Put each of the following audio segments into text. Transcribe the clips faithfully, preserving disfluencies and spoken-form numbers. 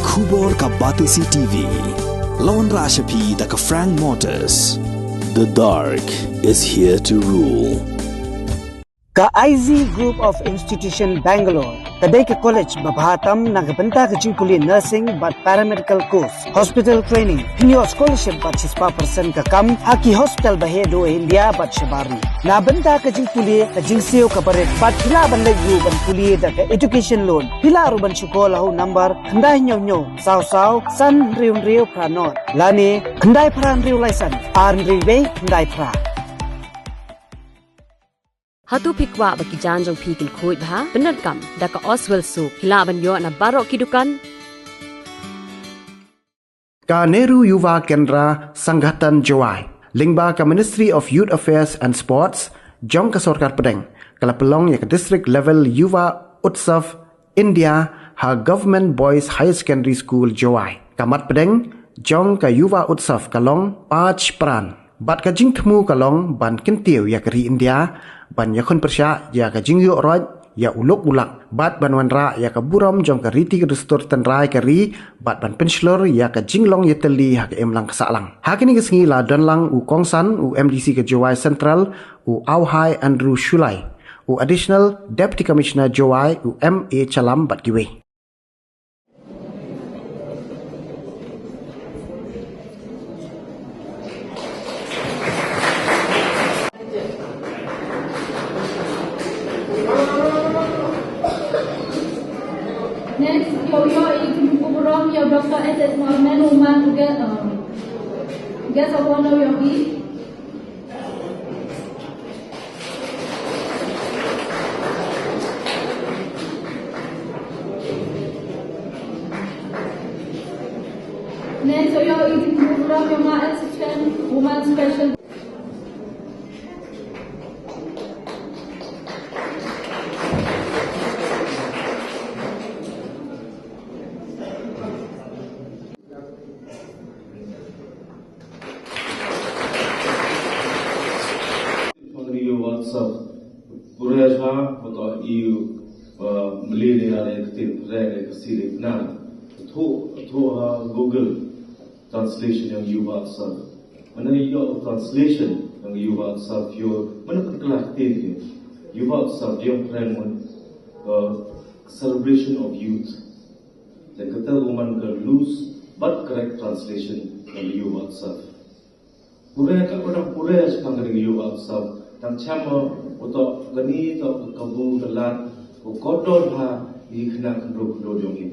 Khubor ka Batesi T V. Lawan Rashapi da ka Frank Motors. The dark is here to rule. Ka I Z Group of Institution Bangalore ka dei ka college ba bha tam na ka bynta ka jingpule nursing bad paramedical course, hospital training, hynñiew scholarship bad shispah percent ka kam ha ki hospital ba heh duh ha India bad shabar ri. Na bynta ka jingpule, ka jingsiew kaba rit bad phi lah ban leit ruh ban pule da ka education loan. Phi lah ruh ban shu call ha u number khyndai hynñiew hynñiew saw saw san hynriew hynriew phra nod lane khyndai phra hynriew lai san ar hynriew wei khyndai phra. Hato phi kwah ba ki jaiñ jong phi kin khuid bha? Pyndonkam da ka Oswell Soap. Phi lah ban ïoh na baroh ki dukan. Ka Nehru Yuva Kendra Sangathan Jowai, lyngba ka Ministry of Youth Affairs and Sports jong ka Sorkar Pdeng, ka la pynlong ïa ka District Level Yuva Utsav India ha Government Boys Higher Secondary School, Jowai. Ka mat pdeng jong ka Yuva Utsav ka long Pach Pran. Bad ka jingthmu ka long ban kyntiew ïa ka ri India ban ïakhun pyrshah ïa ka jingïoh roit ïa u lok u lak, bad ban wanrah ïa ka burom jong ka riti ka dustur tynrai ka ri, bad ban pynshlur ïa ka jinglong ïatylli ha ka imlang ka sahlang. Ha kane ka sngi la don lang u kongsan u M D C ka Jowai Central, u Auhai Andrew Shullai, u Additional Deputy Commissioner Jowai, u M A Challam bad kiwei. Next, ïoh ïoh i kyntu burom ïa u Doctor S S Norman, u man u guest, um, guest of honor ïoh i. Next, ïoh i kyntu burom ïa u ma Assistant Woman Special. Pangri ïa WhatsApp. Pure sha, photo iu, uh, mlini ale ktin pure ke kasiri pnang. Thu, thu ha Google Translation ïa u WhatsApp. Mana ïa u translation ïa u WhatsApp ïa u. Mana pun kelah ktin ïa u WhatsApp ïa u prank mun, uh, celebration of youth. Dan kata u man ka loose but correct translation ïa u WhatsApp. Pure ka, ka dang pure sha ka ding ïa u WhatsApp. Tang cham mo, u to kani to ka bu ka lat, u kordor ha i khynnah khynroo khynroo jong i.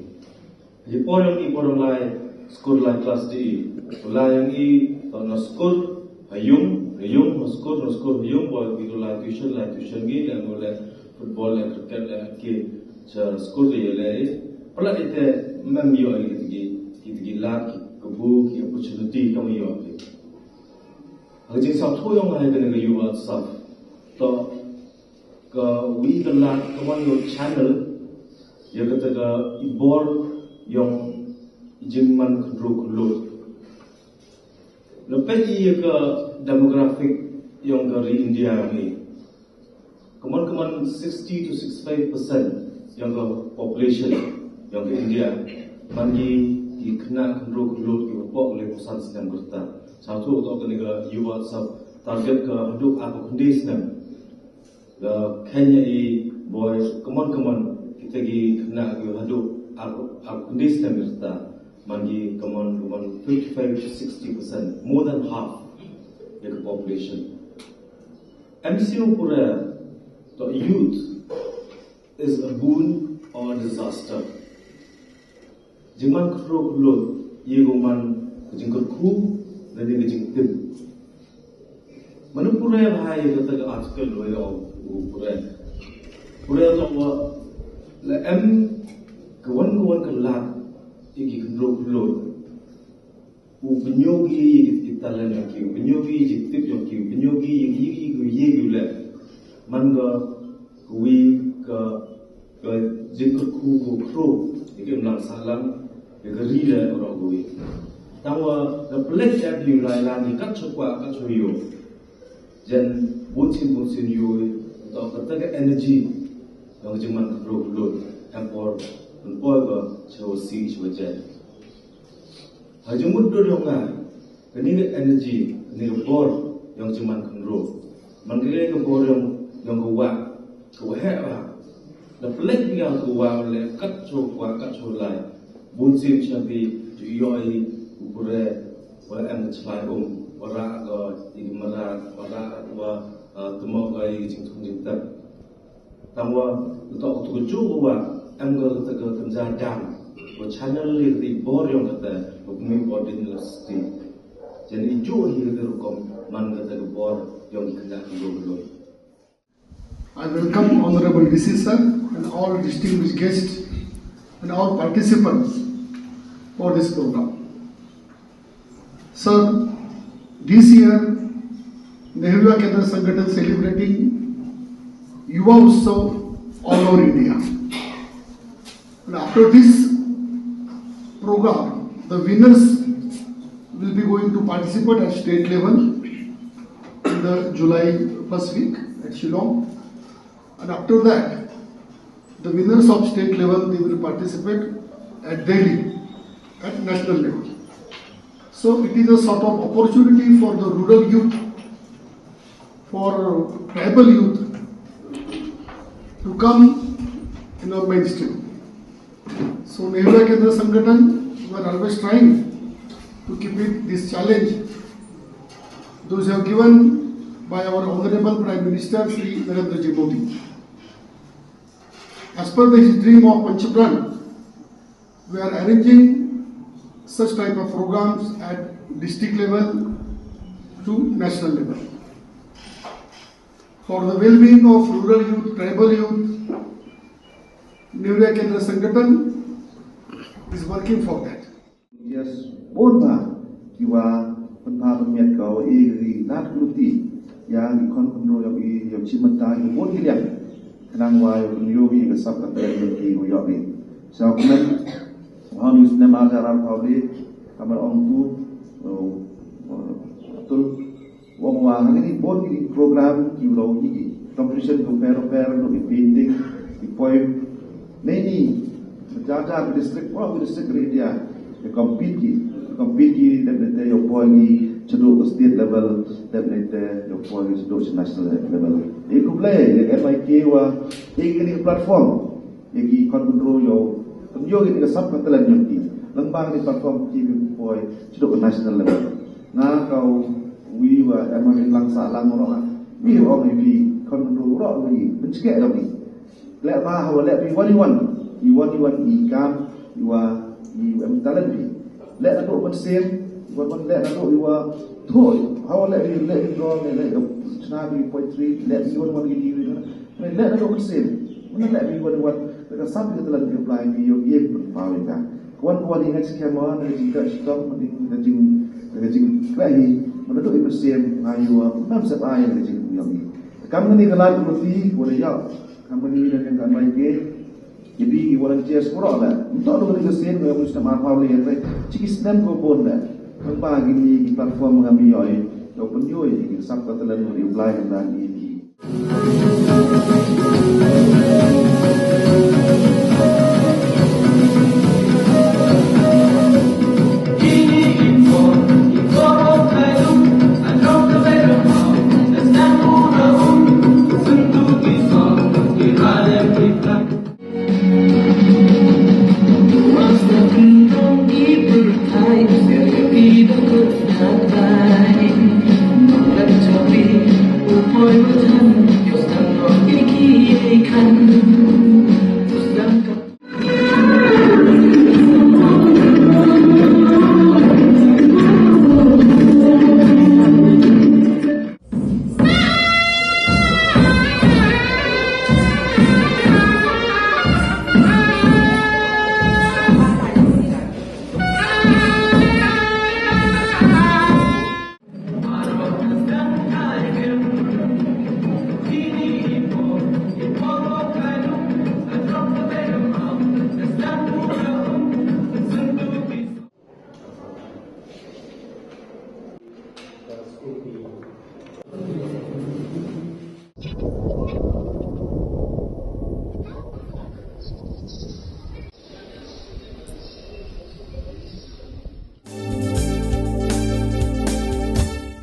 I por jong i por jong lai, skur lai klas di. U lai jong i to na skur ha yung, ha yung, na skur, na skur ha yung, boi i to lai tuition, lai tuition gi, lai mo lai football, lai cricket, lai hockey, sha skur di lai. Pala ite mem ïoh i tigi, i tigi lat ki, ka bu ki opportunity kam ïoh ki. Ha ka jingsngewthuh jong nga ha kane ka ïa u WhatsApp. To ka wi ka lad ka wan ïa u channel ïa kata ka i bor jong i jingman khynroo khynloo. Lada peit ïa ka demographic jong ka ri India ni. Kaman kaman sixty to sixty-five percent jong ka population jong ka India man ki ki khynnah khynroo khynloo kiba pop lehphew san snem ka rta. Sngewthuh to kane ka ïa u WhatsApp target ka haduh arphew khyndai snem. Ka kheiñ ïa i boi kaman kaman kita ki khynnah ki haduh arphew, arphew khyndai snem ka rta. Man ki kaman kaman fifty-five to sixty percent, more than half ïa ka population. Em siew pura to youth is a boon or a disaster. Jingman khynroo khynloo ïa u man ka jingkyrkhu lane ka jingtip. Mano pura ïa hai kata ka article lo ïa u pura. Pura to wa la em ka wan ka wan ka lad ïa ki khynroo khynloo. U pynïoh ki ïa ki talent ïa ki, u pynïoh ki ïa ki tip ïa ki, u pynïoh ki ïa ki ïa ki ïa ki leh. Man ka kawi ka ka jingkyrkhu ka khro ïa ki imlang sahlang ïa ka ri leh baroh kawi. Tangwa ka pynleit ïa ki lai lan ïa kat shu kwah kat shu ïoh. Jan bun sien bun sien ïoh to kata ka energy ka jingman khynroo khynloo em por em por ka shu si shu jan. Ha jingmut dur jong nga, kane ka energy, kane ka bor jong jingman khynroo, man kane ka bor jong, jong ka wah, ka waheh wah. La pynleit ïa ka wah leh kat shuwa kwah kat shuwa lai. Bun sien sha phi ju ïohi u briew, wa em ka shlai um, wa rah ka ïing mara, wa rah wa, uh, tymok ka ïing jingthung jingtep. Tangwa, uta utu ka juh ka wah, em ka kata ka kynja dam, wa channel leh ka bor jong kata, wa kmie bor din la sti. Jan i juh hi kata rukom, man kata ka bor jong kata ka bor. I welcome Honorable D C sir and all distinguished guests and all participants for this program. Sir, this year Nehru Yuva Kendra Sangathan celebrating Yuva Utsav all over India. And after this program, the winners will be going to participate at state level in the July first week at Shillong. And after that, the winners of state level, they will participate at Delhi at national level. So it is a sort of opportunity for the rural youth, for tribal youth to come in a mainstream. So Nehru Yuva Kendra Sangathan were always trying to keep it this challenge, those have given by our Honorable Prime Minister Shri Narendra Ji Modi. As per his dream of Panchpran, we are arranging such type of programs at district level to national level. For the well-being of rural youth, tribal youth, Nehru Yuva Kendra Sangathan is working for that. Yes, bun ba ki wa pynpha pynmiat ka wa i ri nat kruti ya ki khon khynroo ya i ya chi mynta ki bun ki liang. Khnang wa ya pynyoh ki ka sap ka ter ya ki wa ya i. Sa kmen wa ni snem a ka ram pha li kamar ong tu, uh, uh, tul Wong wa ha kini bun kini program ki u long ki competition ki u per u per, ki painting, ki poem. Nei ni, ja ja ki district, wa ki district ri India, ki compete ki, compete ki, dep nete yo poi ki, chaduk ki state level, dep nete yo poi ki chaduk ki national level. Ei kublai, ei M I K wa, ei kini platform. Ïa ki khon khynroo ïoh pynïoh ïa ka sap ka talent jong ki. Lyngba kane ka platform ki poi sha ka national level. Nga ka wi wa em ha ki lang sah lang roh nga. Wi ong ïa ki khon khynroo roh wi pynchkeh dong ki. Leh ba ha wa leh wi wan wan. Wi wan wan i kam wi wa wi em talent wi. Leh na dok ban sem wan wan leh na dok wi wa. Thoi ha wa leh wi leh wi dong leh ka chna wi poetry leh wi wan wan ki wi. Mane leh na dok mynsiem. Mane leh wi wan wan. Ka sam ka telan ka Blai wi ïoh ïeng pynpaw ïa ka. Ka wan ka wan ïa nga skhem wan ka jingkyrkhu shitom ka jing ka jing ka jingkyrkhu hi. Mane dok mynsiem nga ïoh nam sep ai ka jing ïoh hi. Kam kane ka lad ka ruti ka wan ïa. Kam kane ka jing ka mai ke. Ïa bi ki volunteers pura la. Mynta dok ka mynsiem ka wan snem ar phaw le ïa. Chi ki snem ka bun la. Kan ba kine ki platform nga mi ïoh. Ïoh pynïoh ïa ki sap ka telan ka Blai ka dan ïa ki.